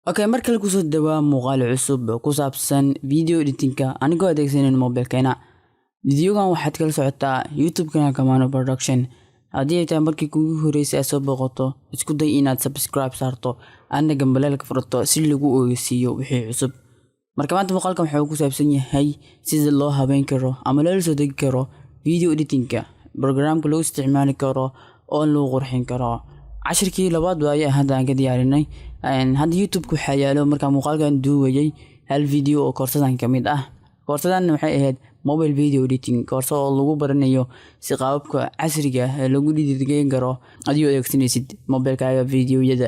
Okay, mar kale kusoo dhawaa muuqaal cusub oo ku saabsan video editing-ka anigoo adeegsanin mobilkeena. Videogan waxaad kala socotaa YouTube-kana Kamano Production. Haddii ay tahay markii kugu horeysay aad soo booqato, isku day inaad subscribe saarto, aadna gambaleelka furato si lagu ogeysiiyo wixii cusub. Marka maanta muuqaalkan wuxuu ku saabsan yahay sida loo habeyn karo ama loola soo degi karo video editing-ka, programka lagu isticmaali karo oo lagu qurxin karo. Cashirkii labaad waaye hadda aan ka diyaarinay. Hadda YouTube waxaa yaalo, markaa muuqaalkan duubayay, hal video oo koorsadan ka mid ah. Koorsadan waxay ahayd mobile video editing, koorso oo lagu baranayo si qaababka casriga ah ee lagu dhiirigelin karo adigoo adeegsanaysid mobilkaaga videoyada.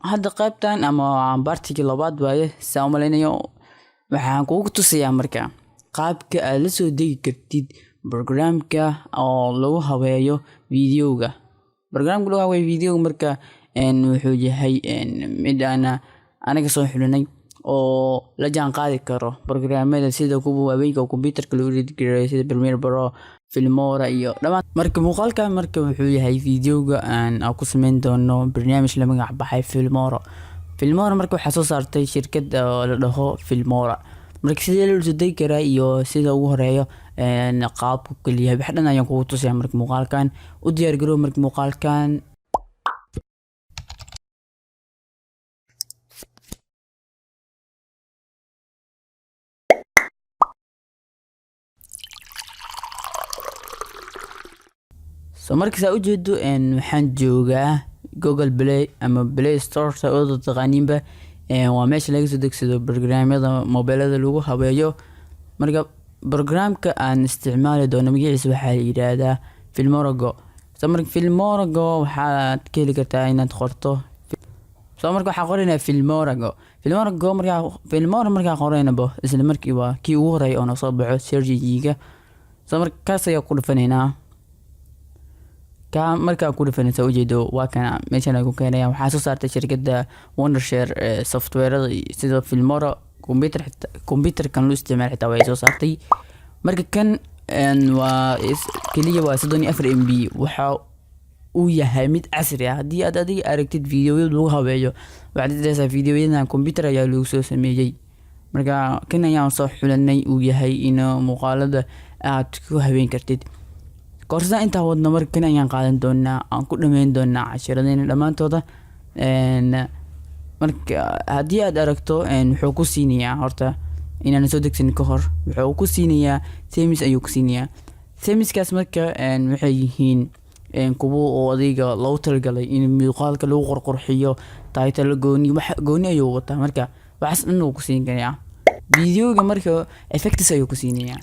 Hadda qaybtan ama part-igii labaad waaye, saan u malaynayo. Waxaan kugu tusayaa marka qaabka aad la soo degi kartid programka oo lagu habeeyo videoga. Programka lagu habeeyo videoga marka wuxuu yahay mid aan anaga soo xulinay oo la jaan qaadi karo programmada sida kuwa waaweynka oo computerka lagu edit gareeyo, sida Premiere Pro, Filmora iyo dhammaan. Marka muuqaalkan marka wuxuu yahay videoga aan ku sameyn doono barnaamij la magac baxay Filmora. Filmora marka waxaa soo saartay shirkad oo la dhaho Filmora. Marka sidee loo soo degi karaa iyo sida ugu horeeyo, qaabku kala yahay, wax dhan ayaan kugu tusayaa marka muuqaalkan. U diyaar garoow marka muuqaalkan. So marka saa ujeedo, waxaan joogaa Google Play ama Play Store, saa u taqaaniinba. Waa meesha laga soo degsado programyada mobilada lagu habeeyo. Marka programka aan isticmaali doono magaciisa waxaa la yiraahdaa Filmora Go. So marka Filmora Go waxaad ka heli kartaa inaad qorto. So marka waxaan qoraynaa Filmora Go. Filmora Go, markaa Filmora markaa qoraynabo, isla markii waa kii ugu horeeya oo noo soo baxo search engine-ga. So marka kaas ayaa ku dhufanaynaa. Ka markaa ku dhufanaysa, ujeedo, waa kana meeshan ay ku keenayaan. Waxaa soo saartay shirkadda Wondershare software-ada sida Filmora computer, xitaa computerkan loo isticmaalo xitaa way soo saartay. Marka kan waa keliya waa 34 MB. Waxa uu yahay mid casri ah. Haddii aad adiga aragtid videoyada lagu habeeyo, waxaad isdhahaysaa videoyadan computer ayaa lagu soo sameeyey. Marka kan ayaan soo xulanay uu yahay in muuqaalada aad ku habeyn kartid. Koorsada intaa wadno marka kan ayaan qaadan doonaa, aan ku dhameyn doonaa cashiradeyna dhammaantooda. Marka haddii aad aragto, wuxuu ku siinayaa horta inaan soo degsan ka hor, wuxuu ku siinayaa themes ayuu ku siinayaa. Themeskaas marka waxay yihiin kuwo oo adiga loogu talagalay in muuqaalka lagu qurqurxiyo, title gooni, wax gooni ayuu wataa. Marka waxaas dhan uu ku siin karayaa videoga. Marka effects ayuu ku siinayaa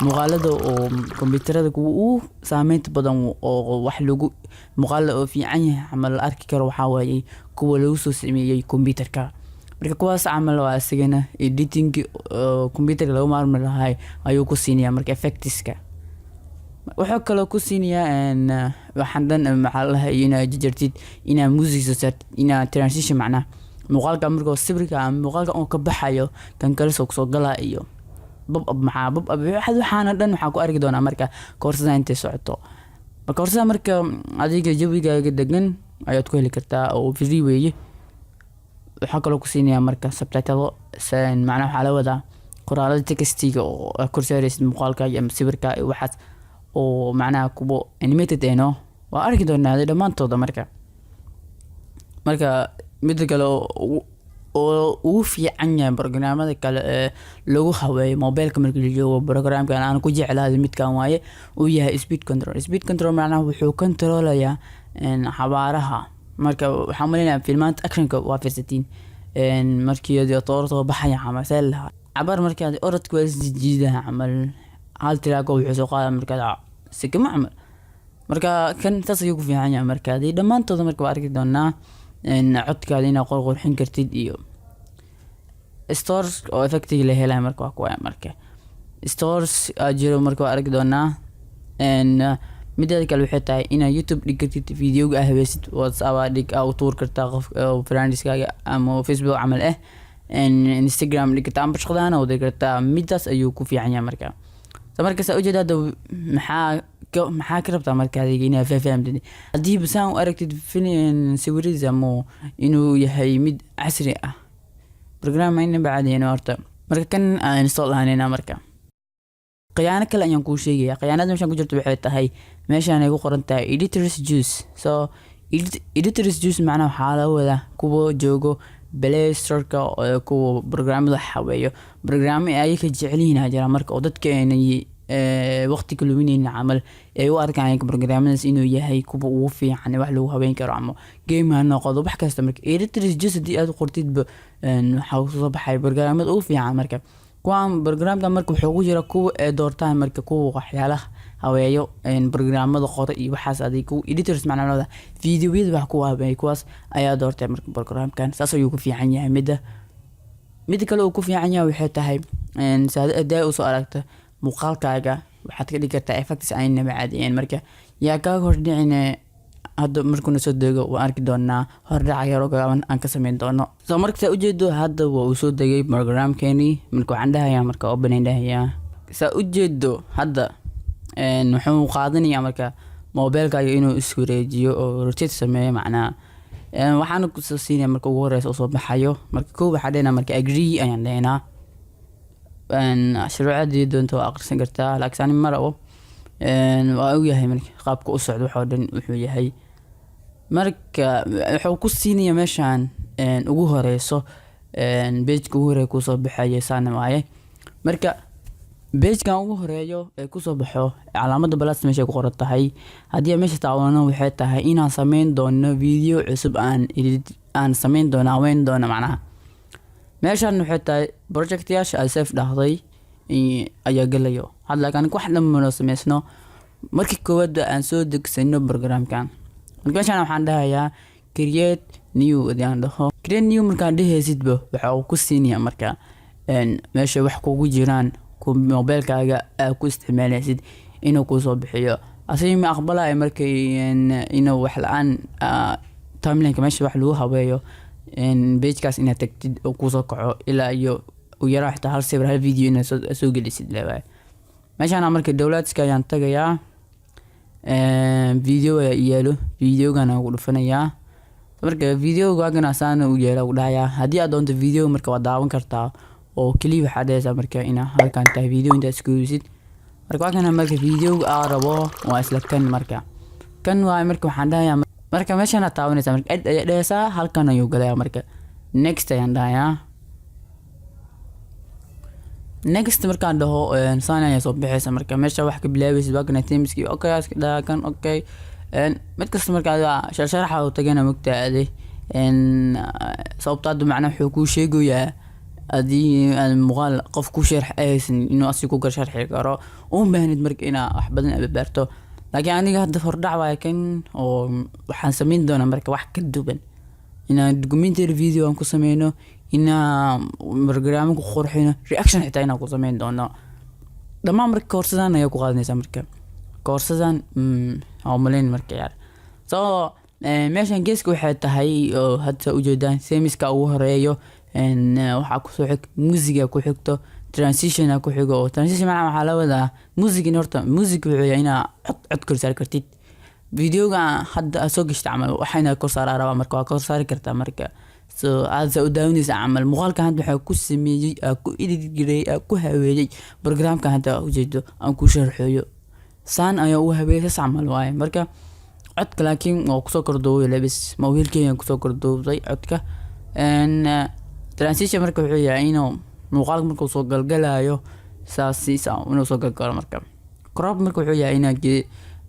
muuqaalada oo kombiyuutarada kuwa ugu saameynta badan oo wax lagu muuqaal oo fiican yahay camal la arki karo waxaa waaye kuwa lagu soo sameeyey kombiyuutarka. Marka kuwaas camal waa isagana editing oo kombiyuutarka lagu maarmi lahay ayuu ku siinayaa. Marka effectska wuxuu kaloo ku siinayaa waxaan dhan, maxaa la dhahay, inaad jarjartid, inaad music soo saartid, inaad transition, macnaha muuqaalka markuu sawirka ama muuqaalka uu ka baxayo kan kale soo kusoo galaa, iyo pop up. Maxaa pop up? Waxaana dhan waxaa ku arki doonaa marka koorsada intay socoto. Marka koorsada marka adiga jawigaaga degan ayaad ku heli kartaa oo free weeye. Waxaa kaloo ku siinayaa marka subtitle, macnaha waxaa la wadaa qoraalada textiga oo aad kor saaraysid muuqaalka ama sawirka iyo waxaas oo macnaha kuwo animated eh. No, waa arki doonaa dhammaantooda. Marka midda kale oo ugu fiican yahay programmada kale ee lagu habeeyo mobilka marka la joogo, programkan aan ku jeclaaday midkan waaye, uu yahay speed control. Speed control macnaha wuxuu controlayaa xawaaraha. Marka waxaan maleynayaa filmaanta actionka waa fiirsatiin, markii tooro soo baxaya camal, see lahaa cabar, markaad orodka waa isjiidaha camal, hal tilaako wuxuu soo qaada markaad sikimo camal. Marka kan saas ayuu ku fiican yahay. Marka hadii dhammaantooda marka waa arki doonaa, codkaada inaad qurqurxin kartid iyo stores oo effectiga la helayo. Marka waa kuwa marka stores aa jiro, marka waa arki doonaa. Mideeda kale waxay tahay inaad YouTube dhig kartid videoga aa habeysid, WhatsApp aa dhig, aa u tuur kartaa qof friendskaaga ama Facebook camal ah, Instagram dhig kartaa ama shaqadaana u diri kartaa. Midaas ayuu ku fiican yahay. Marka so marka saa ujeeda, hadda maxaa ka rabtaa marka adiga inaad fahamtid? Haddii saan u aragtid sawiradiisa ama inuu yahay mid casri ah. Program ayna bacadeen horta. Marka kan aan install ahaanayna. Marka khiyaano kale ayaan kuu sheegaya. Khiyaanada meeshaan ku jirto waxay tahay meeshaan ay ku qoran tahay "Editors Choice". So Editors Choice macnaha waxaa laga wadaa kuwa joogo Play Storeka oo kuwa programmada habeeyo, programmo ay ayaga jecel yihiin aa jira. Marka oo dadka aanay waqti ka luminaynin camal ay u arkaan programmadaas inuu yahay kuwa ugu fiican wax lagu habeyn karo, ama game ha noqdo, wax kasta. Marka "Editors Choice" haddii aad qortidba, waxaa kusoo baxay programmada ugu fiican. Marka kuwaan programka marka wuxuu ku jira kuwa ay doortaan, marka kuwa waxyaalaha habeeyo, programmada qoro iyo waxaas adig, kuwa editors macnahooda videoyada wax ku habeeyo, kuwaas ayaa doortay. Marka programkan saas ayuu ku fiican yahay. Midda kale uu ku fiican yahay waxay tahay, saad hadaa usoo aragta muuqaalkaaga, waxaad ka dhigi kartaa effects aynaba caadiyen. Marka yaa kaaga hordhicine, hadda markuuna soo dego waan arki doonaa hordhaca yar oo gaaban aan ka sameyn doono. So marka saa ujeedo, hadda waa uu soo degay programkeenii. Marka waxaan dhahayaa, marka open ayaan dhahayaa. Saa ujeedo hadda, wuxuu qaadanayaa marka mobilkaaga inuu iswareejiyo oo rotate sameeyo macnaha. Waxaana kusoo siinaya marka ugu horeysa usoo baxayo. Marka kow waxaa dhehnaa, marka agree ayaan dhehnaa. Shuruucadii doonta waa akhrisan kartaa, laakiin ani ma rabo. Waa ogyahay marka qaabka u socdo waxoo dhan wuxuu yahay. Marka wuxuu ku siinaya meeshaan ugu horeyso, pageka ugu horeeya kusoo baxaya saana waaye. Marka pagekan ugu horeeyo ee kusoo baxo, calaamada plus meesha ku qoran tahay, haddii aan meesha taabano, waxay tahay inaan sameyn doono video cusub, aan edit aan sameyn doono, haweyn doono macnaha. Meeshan waxay tahay projectyaasha aad save dhahday ayaa gelayo hadda, laakiin aniga wax dhan mana sameysno markii koowaad aan soo degsano programkan. Marka meeshan waxaan dhahayaa "create new". Haddii aan dhaho "create new", markaan dhehaysidba waxa uu ku siinaya marka meesha wax kugu jiraan mobilkaaga aad ku isticmaalaysid inuu kusoo bixiyo. Asiga ma aqbalaya markay inuu wax la-aan timelineka meesha wax lagu habeeyo, pagekaas inaad tagtid oo kusoo kaco, ilaa iyo u yaraa xitaa hal sawir, hal video inaad soo gelisid leewaay. Meeshaan marka downloadska ayaan tagayaa, video ayaa yaalo, videogan aan ku dhufanayaa. Marka videogaagana saana u yeela u dhahayaa. Haddii aad doonto video marka waa daawan kartaa oo keliya waxaad dhahaysaa marka inaa halkan tahay video intaad isku hubisid. Marka waa kana. Marka videoga aa rabo waa isla kan. Marka kan waay. Marka waxaan dhahayaa, marka meeshaan aad taabanaysaa, marka add ayaa dhahaysaa, halkan ayuu galayaa. Marka next ayaan dhahayaa. Next markaan dhaho, saan ayaa soo bixaysa. Marka meesha wax ka bilaabaysid waa kana, themeski okay, iska dhaha kan okay. Mid kasta marka adiga sharsharaxa u tagana mogtaa ade, sababta hadda macnaha wuxuu kuu sheegayaa haddii aad muuqaal qof ku sharx aysan inuu asiga ku gar sharxi karo, uma baahnid marka inaa wax badan ababaarto. Laakiin aniga hadda hordhac waaya kan, oo waxaan sameyn doonaa marka wax ka duwan, inaan documentary video aan ku sameyno, inaan barnaamij ku qurxino, reaction xitaa inaan ku sameyn doono dhammaan. Marka koorsadan ayaa ku qaadanaysaa. Marka koorsadan waa umaleyn marka yaar. So meeshan geeska waxay tahay oo hadda ujeedaan themeska ugu horeeyo, waxaa kusoo xig musiga, ku xigto transitiona ku xigo. Oo transition macnaha waxaa la wadaa music. Horta music wuxuu yahay inaa cod kor saari kartid videoga hadda aad soo gashta camal, waxa inaad kor saaraa rabaa. Marka waa kor saari kartaa. Marka so aad saa u daawanaysa camal muuqaalkan hadda waxaa ku sameeyey, aa ku edit gareeyey, aa ku habeeyey programkan hadda ujeedo aan ku sharxeeyo. Saan ayaa u habeeyey, saas camal waaye. Marka codka laakiin waa kusoo korduubay lebis mobilkeyga kusoo korduubay codka. Transition marka wuxuu yahay inuu muuqaalka markuu soo galgalayo saas inuu soo galgalo. Marka crop marka wuxuu yahay inaad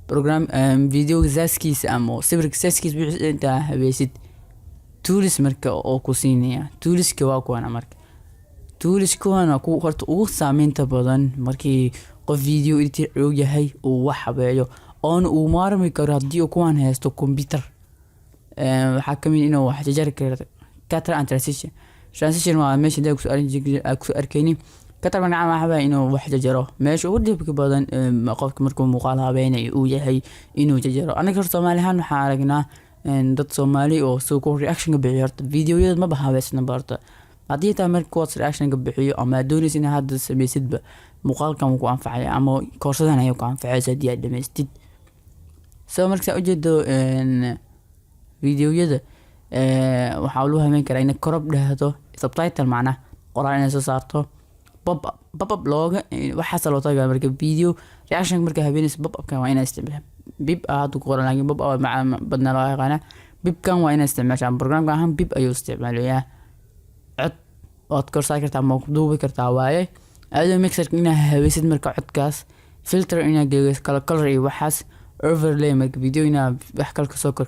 program videoga saaskiisa ama sawirka saaskiisa wixii intaa habeysid. Tools marka oo ku siinaya toolska waa kuwana. Marka tools kuwana ku horta ugu saameynta badan markii qof video editor uu yahay, uu wax habeeyo oona uu maarmi karo haddii uu kuwan haysto computer, waxaa kamid inuu wax jajari karo. Cutter and transition. Transition waa meesha hadii kusoo arkeynin. Cutter magaca waxaa waaye inuu wax jajaro. Meesha ugu dhibka badan qofka markuu muuqaal habeynayo uu yahay inuu jajaro. Anaga horta Soomaali ahaan waxaan aragnaa dad Soomaali oo soo ku reaction ka bixiyo. Horta videoyada maba habeysnaba. Horta haddii taa marka kuwaas reaction ka bixiyo ama aad doonaysa inaad hadda sameysidba, muuqaalkan wuu ku anfacaya ama koorsadan ayaa ku anfacaysa haddii aad dhamaystid. So marka saa ujeedo, videoyada waxaa lagu habeyn karaa inay crop dhahdo. Subtitle macnaha qoraal inay soo saarto, pop up, pop up looga waxaas loo talagalay. Marka video reaction marka habeenaysa, pop upkan waa inaa isticmaashaa. PiP ah hadda ku qoran, laakiin pop up maca badnaa loo yaqaana. PiP-kan waa inaa isticmaashaa. Programka ahaan PiP ayuu isticmaalayaa. Cod waad korsaari kartaa ama ku duubi kartaa waaye. Audio mixerka inaa haweysid marka codkaas, filter inaa geeyo, kala color iyo waxaas, overlay marka video inaa wax kale kasoo kor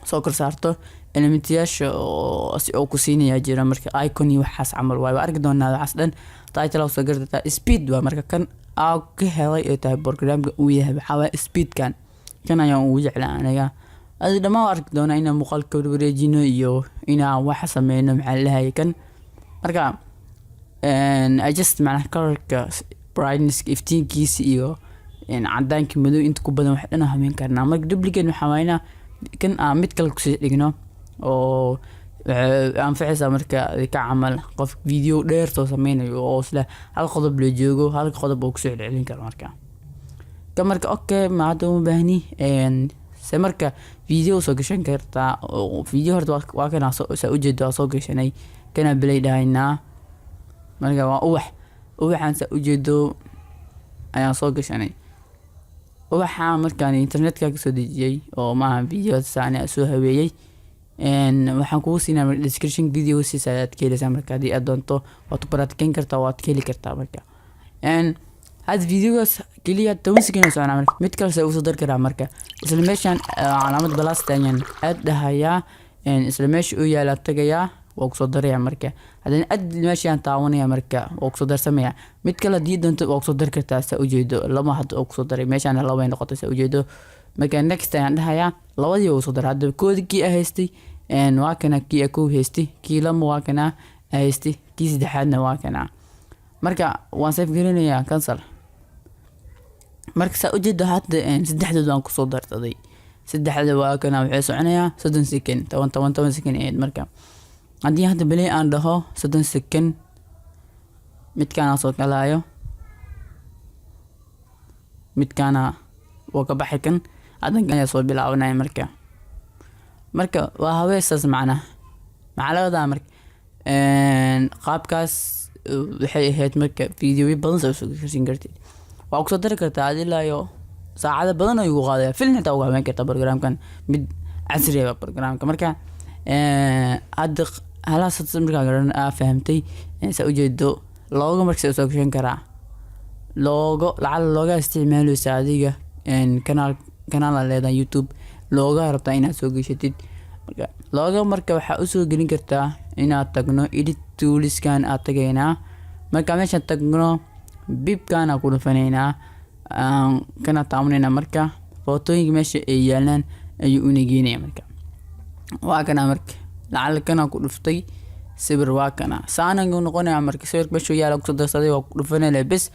soo kor saarto, elementiyaasha oo si oo ku siinaya jira marka icon iyo waxaas camal waaye. Waa arki doonaa waxaas dhan. Title soo gartataa, speed waa marka kan aa ka helay ay tahay programka uu yahay. Waxaa waaye speedkan, kan ayaan ugu jeclaa aniga. Adi dhammaan waa arki doonaa inaan muuqaalka wareejino iyo inaan wax sameyno. Maxaa la kan marka adjust macnaha colorka, brightness, iftiinkiisa iyo cadaanka, madow inta ku badan, wax dhan aan habeyn karnaa. Marka duplicate waxaa waaye inaa kan aan mid kale kusii dhigno oo waxay anfacaysaa marka ka camal qof video dheer soo sameynayo oo isla hal qodob la joogo, hal qodob oo kusoo celcelin karo. Marka ka marka okay, ma hadda uma baahni. Se marka video soo gashan kartaa oo video horta waa kana saa ujeedo, waa soo gashanay. Kana play dhahaynaa. Marka waa ubax, ubaxaan saa ujeedo ayaan soo gashanay. Ubaxa markaan internetka kasoo dejiyey oo maaha video saani soo habeeyey. Waxaan kugu siinaa description video hoostiisa ayaad ka heleysaa. Marka haddii aad doonto waad ku baraatikeyn kartaa, waad ka heli kartaa. Marka hadda videogaas keliya 10 second oo soconaa. Marka mid kale se usoo dari karaa. Marka isla meeshaan calaamad plus-ta ayaan aad dhahayaa, isla meesha uu yaala tagayaa, waa kusoo daraya. Marka haddana aad meeshaan taawanaya, marka waa kusoo darsamaya. Mid kale haddii doonto waa kusoo dari kartaa. Saa ujeedo lama hadda oo kusoo daray, meeshaan laba ay noqotay, saa ujeedo. Marka next ayaan dhahayaa, labadii waa kusoo daray. Hadda koodi kii a haystay waa kana, kii a kow haystay, kii lama waa kana a haystay, kii saddexaadna waa kana. Marka waan save garinayaa, cancel. Marka saa ujeedo hadda saddexdood waan kusoo darsaday. Saddexda waa kana, waxay soconayaa 30 second, 10, 10, 10 second ahayd. Marka haddii hadda play aan dhaho, 30 second midkaana soo galaayo, midkaana waa ka baxay, kan haddan ayaa soo bilaabanaya. Marka waa habeesaas macnaha maxaa laga wadaa. Marka qaabkaas waxay ahayd. Marka videoyo badan saa usoo gashin kartid, waa kusoo dari kartaa ad ilaa iyo saacado badan ayuu ku qaadaya. Film xitaa uga habeyn kartaa programkan, mid casri ah programka. Marka hadda halaas markaa garan aa fahamtay, saa ujeedo logo marka usoo gashan karaa. Logo lacala looga isticmaaleysa adiga kanaal, kanaal aa leedahay YouTube, logo rabtaa inaad soo gashatid. Marka logo marka waxaa usoo gelin kartaa inaad tagno edit toolskan aad tagaynaa. Marka meeshaan tagno, PiP-kan ku dhufanaynaa, kana taabanayna. Marka footooyinka meesha ay yaalaan ayuu una geenaya. Marka waa kana, marka lacala kana ku dhuftay sawir, waa kana saana uu noqonaya. Marka sawirka meesha yaala kusoo darsaday, waa ku dhufanaya bes.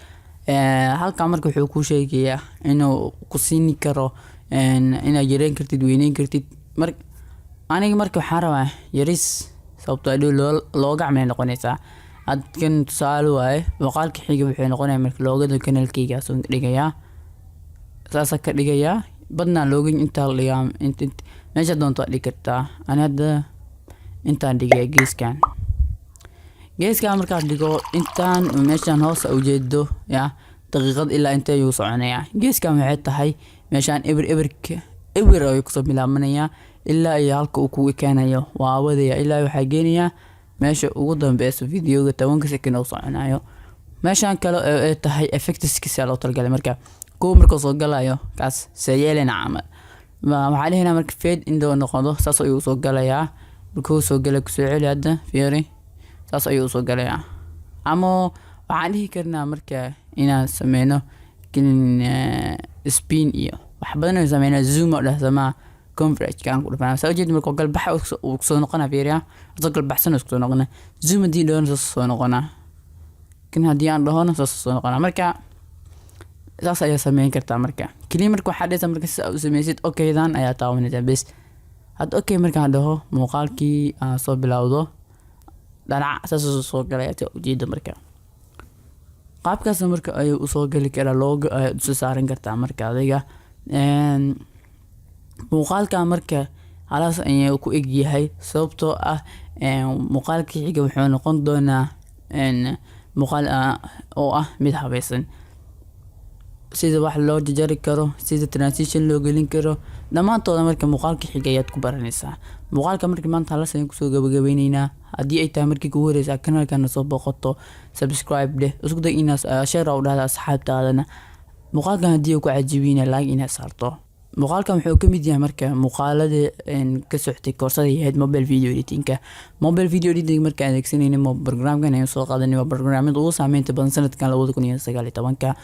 Halkan marka wuxuu kuu sheegayaa inuu ku siini karo inaad yareyn kartid, weyneyn kartid. Mar aniga marka waxaan rabaa yaris, sababtoo adhow looga camal ay noqonaysaa. Hadkan tusaale waaye, muuqaalka xiga wuxuu noqonayaa marka logo-da kanaalkayga soo dhigayaa, saasa ka dhigayaa. Badnaa logo intaa la dhigaa, int meesha doonto waad dhigi kartaa. Ani hadda intaan dhigaya geeskan. Geeskan markaan dhigo, intaan meeshaan hoos ujeedo ya daqiiqad ilaa intee ayuu soconayaa. Geeskan waxay tahay meeshaan eber, eberka eber ayuu kusoo bilaabanayaa ilaa iyo halka uu kugu keenayo. Waa wadaya ilaa waxaa geenayaa meesha ugu dambeyso videoga 10-ka second uu soconayo. Meeshaan kale oo ay tahay effectskiisa loo talagalay. Marka kuwa markuu soo galayo kaas see yeelena camal, waxaa dhihinaa marka fade indoo noqdo, saas ayuu soo galayaa. Markuu soo galay, kusoo celi hadda, fiiri, saas ayuu soo galayaa. Ama waxaan dhihi karnaa marka inaan sameyno spin iyo wax badan ayaan sameynaa, zoom oo dhahsamaa, converge kaan ku dhufanaa. Saa ujeed markuu galbaxa uu kusoo noqonaa, fiiriya, asoo galbaxsan uu kusoo noqonaa. Zoom haddii dhahona saas soo noqonaa, kan haddii aan dhahona saas soo noqonaa. Marka saas ayaa sameyn kartaa. Marka keliya marka waxaa dhehaysaa, marka si aad u sameysid, okaydan ayaa taabanaysaa bes. Hadda okay markaan dhaho, muuqaalkii aan soo bilowdo dhanac saas soo galaya, saa ujeeda. Marka qaabkaas marka ayuu usoo gali karaa, logo ayaad usoo saaran kartaa. Marka adiga muuqaalka marka halaas ayuu ku eg yahay, sababtoo ah Muuqaalka xiga wuxuu noqon doonaa muuqaal oo ah mid habaysan, sida wax loo jajari karo, sida transition loo gelin karo, dhammaantooda marka muuqaalka xiga ayaad ku baranaysaa. Muuqaalka markii maanta halas ayaan kusoo gabagabeyneynaa. Haddii ay tahay markii kugu horeysa kanaalkana soo booqato, subscribe dheh, isku day inaad share u dhahda asxaabtaadana. Muuqaalkan haddii uu ku cajibiyna, like inaad saarto. Muuqaalkan wuxuu ka mid yahay marka muuqaalada ka socotay koorsada ahayd mobile video editingka. Mobile video editing markaan adeegsanayna, programkan ayaan soo qaadanay. Waa programyada ugu saameynta badan sanadkan 2019-ka.